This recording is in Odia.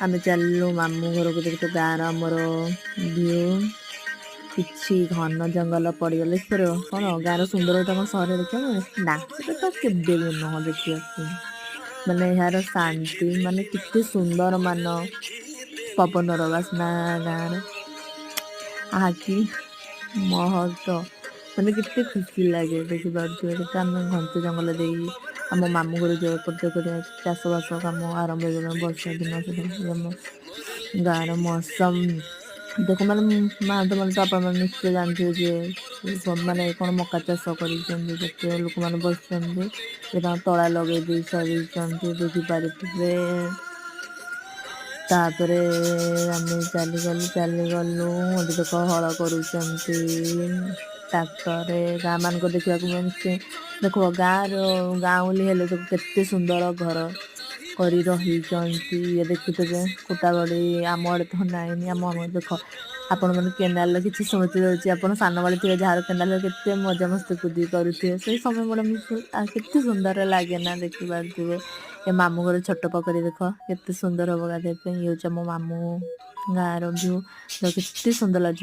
ଆମେ ଚାଲିଲୁ ମାମୁଁ ଘରକୁ। ଦେଖୁ ଗାଁର ଆମର ଭିଉ, କିଛି ଘନ ଜଙ୍ଗଲ ପଡ଼ିଗଲେ କ'ଣ ଗାଁର ସୁନ୍ଦରତା କ'ଣ ସହରରେ ଦେଖିବାକୁ ମିଳେ ନା? ସେଟା ତ କେବେ ବି ନୁହଁ ଦେଖିବାକୁ। ମାନେ ଏହାର ଶାନ୍ତି, ମାନେ କେତେ ସୁନ୍ଦର ମାନ ପବନର ବାସ୍ନା ଗାଁରେ, ଆହା କି ମହତ୍ଵ, ମାନେ କେତେ ଖୁସି ଲାଗେ। ଦେଖିପାରୁଥିବେ କେତେ ଆମେ ଘଞ୍ଚ ଜଙ୍ଗଲ ଦେଇ ଆମ ମାମୁଁ ଘର ଯିବା। ଏପଟେ ଚାଷବାସ କାମ ଆରମ୍ଭ ହେଇଗଲାଣି ବର୍ଷା ଦିନ। ସେଟା ଆମ ଗାଁର ମୌସମ ଦେଖ। ମାନେ ମା ମାନେ ତ ଆପଣମାନେ ନିଶ୍ଚୟ ଜାଣିଥିବେ ଯେ ମାନେ କ'ଣ ମକା ଚାଷ କରିଛନ୍ତି, କେତେ ଲୋକମାନେ ବସିଛନ୍ତି, ଏ ତାଙ୍କ ତଳା ଲଗେଇ ଦେଇ ସାରିଛନ୍ତି, ଦେଖିପାରୁଥିବେ। ତାପରେ ଆମେ ଚାଲିଗଲୁ ଚାଲିଗଲୁ। ଏଠି ଦେଖ, ହଳ କରୁଛନ୍ତି ଟ୍ରାକ୍ଟରରେ। ଗାଁ ମାନଙ୍କ ଦେଖିବାକୁ ମିଳୁଛି। ଦେଖ, ଗାଁର ଗାଉଁଲି ହେଲେ ଦେଖ, କେତେ ସୁନ୍ଦର ଘର କରି ରହିଛନ୍ତି। ଇଏ ଦେଖୁଥିବେ କୁଟା ବାଡ଼ି। ଆମ ଆଡ଼େ ତ ନାଇଁନି। ଆମ ଦେଖ ଆପଣମାନେ, କେନାଲର କିଛି ସ୍ମୃତି ରହୁଛି। ଆପଣ ସାନବେଳେ ଥିବେ, ଯାହାର କେନାଲରେ କେତେ ମଜାମସ୍ତି କୁଦି କରୁଥିବେ। ସେଇ ସମୟ ଗୁଡ଼ା କେତେ ସୁନ୍ଦର ଲାଗେ ନା? ଦେଖିପାରୁଥିବେ, ଏ ମାମୁଁ ଘର ଛୋଟ ପୋଖରୀ। ଦେଖ, କେତେ ସୁନ୍ଦର ହବ ଗାଧୋଇବା ପାଇଁ। ଇଏ ହେଉଛି ଆମ ମାମୁଁ ଗାଁର ଭିଉ। କେତେ ସୁନ୍ଦର ଲାଗୁଛି।